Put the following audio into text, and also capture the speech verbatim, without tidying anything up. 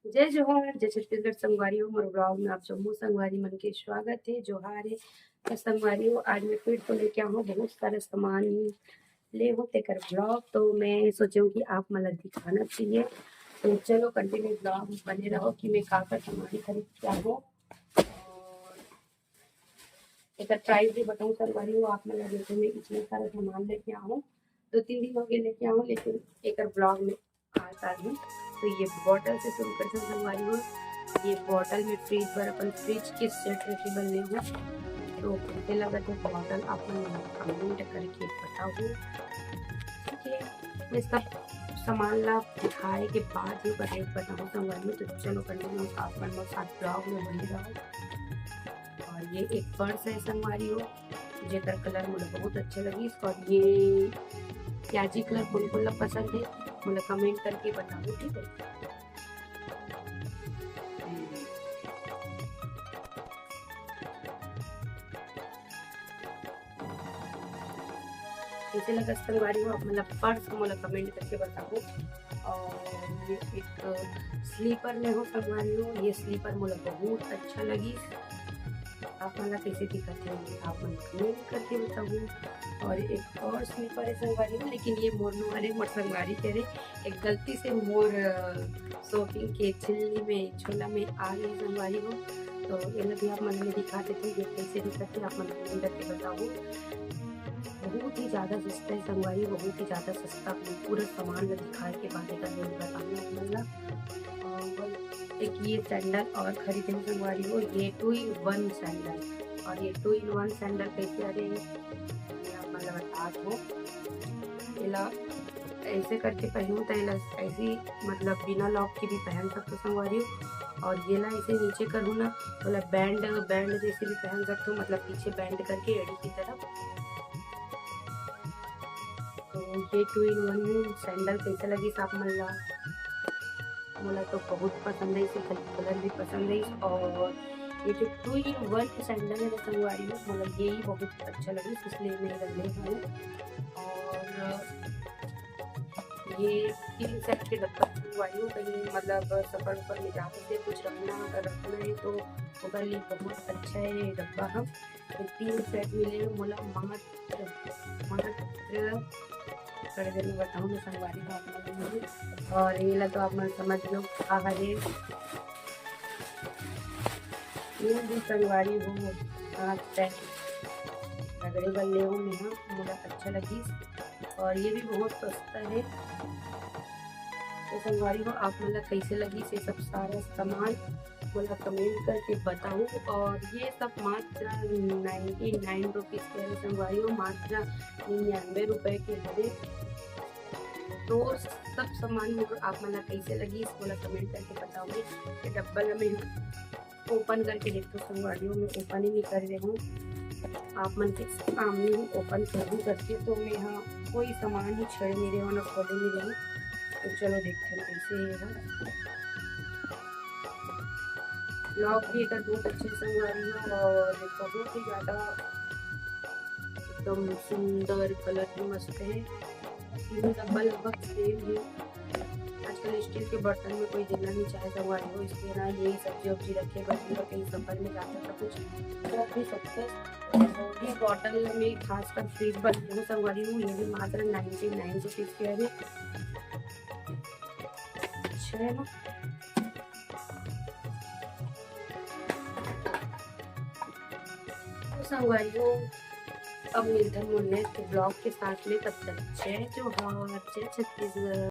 जय जोहार, जय छत्तीसगढ़ संगवारी हो। मोर vlog में आप जम्मो संगवारी मन के स्वागत हे। जोहार हे। तो संगवारी हो, आज मैं फिर तो लेके आहूँ बहुत सारा सामान, ले हूँ तेकर vlog, तो मैं सोचे हूँ कि आप मन ला दिखाना चाहिए। तो चलो continue vlog में बने रहो कि मैं का का सामान खरीद के आहूँ। और एकर price भी बताऊँ संगवारी हो आप मन ला, जैसे मैं इतना सारा सामान लेके आहूँ, दो तीन दिन हो गए लेके आहूँ, लेकिन एकर vlog में आज डालूँ। तो ये bottle से शुरू करथन संगवारी हो। ये bottle में fridge बर अपन fridge के set रखे बर ले हूँ। तो कैसे लगत हे bottle, आप मन comment करके बताहू। ठीक है, मैं सब सामान ला दिखाए के बाद ही ओकर rate बताहूँ संगवारी हो। तो चलो continue आप मन मोर साथ vlog में बने रहो। और ये एक purse है संगवारी हो, जेकर colour मोला बहुत अच्छा लगिस। और ये प्याजी colour कोन कोन ला पसंद है, मोला comment करके बताहू, ठीक है। कैसे लगत संगवारी हो, आप मन ला purse मोला comment करके बताहू। और ये एक slipper ले हूँ संगवारी हो, ये slipper मोला बहुत अच्छा लगिस। आप मन ला कैसे दिखत हे, आप मन comment करके बताहू। और एक और slipper है संगवारी हो, लेकिन ये मोर नो हरे, मोर संगवारी के हरे, एक गलती से मोर, अ, shopping के झिल्ली में, झोला में आ गे संगवारी हो। तो एला भी आप मन में दिखा देते, ये कैसे दिखत हे, आप मन comment करके बताहू। बहुत ही ज्यादा सस्ता है संगवारी, बहुत ही ज्यादा सस्ता। मैं पूरा सामान ला दिखाए के बाद एकर rate बताहूँ आप मन ला। और एक ये sandal और खरीदे हूँ संगवारी हो, ये two in one sandal, और ये two in one sandal कैसे आ रहे हैं, मैं आप मन ला बता दूँ। एला ऐसे करके पहनू तो एला ऐसे ही, मतलब, बिना lock के भी पहन सकते हो संगवारी हो। और ये ला ऐसे नीचे करूँ ना, तो ला band, band जैसे भी पहन सकते हो, मतलब, पीछे band करके एड़ी की तरफ। तो ये two in one sandal कैसे लगिस आप मन ला? मोला तो बहुत पसंद है, इसके colour भी पसंद है। और ये जो two in one sandal है ना संगवारी हो, मोला ये ही बहुत अच्छा लगिस, इसलिए मैं एला ले हूँ। और ये तीन set के डब्बा संगवारी हो, कहीं, मतलब, सफर उफर में जाते से कुछ रखना, रखना है तो ओकर लिए बहुत अच्छा है ये डब्बा। हम ये तीन set मिले मोला मात्र, मात्र कर देने बताऊँ मैं संगवारी हो आप मन ला। और ये ला तो आप मन समझ लो का हरे, ये भी संगवारी हो, हाथ पैर रगड़े बर ले हूँ मैं, हाँ, मोला अच्छा लगिस। और ये भी बहुत सस्ता है। तो संगवारी हो, आप मन ला कैसे लगिस ये सब सारा सामान, मोला comment करके बताहू। और ये सब मात्र ninety nine rupees के हरे संगवारी हो, मात्र निन्यानवे रुपए के हरे। तो सब सामान मोर आप मन ला कैसे लगिस, मोला comment करके बताहू। ये डब्बा ला मैं open करके देखथों संगवारी हो, मैं open ही नहीं कर रहे हूँ, आप मन के सामने ही open करहूँ करके, तो मैं यहाँ कोई सामान ही छेड़ नहीं रहे हूँ, ना खोले नहीं रहे हूँ। तो चलो देखते हैं कैसे ये है। Lock भी एकर बहुत अच्छे संगवारी हो और बहुत ही ज्यादा एकदम सुंदर, colour भी मस्त है। तीनों डब्बा लगभग same है। आजकल steel के बर्तन में कोई देना नहीं चाहे संगवारी हो, इसलिए ना यही सब्जी वब्जी रखे बर, कहीं सफर में जाते तो कुछ तो भी सकते। ये bottle में खासकर fridge बर संगवारी हो, ये भी मात्र ninety nine rupees के है। अच्छा है ना? तो संगवारी हो, अब मिलथन मोर next vlog के साथ में। तब तक जय जोहार, जय छत्तीसगढ़।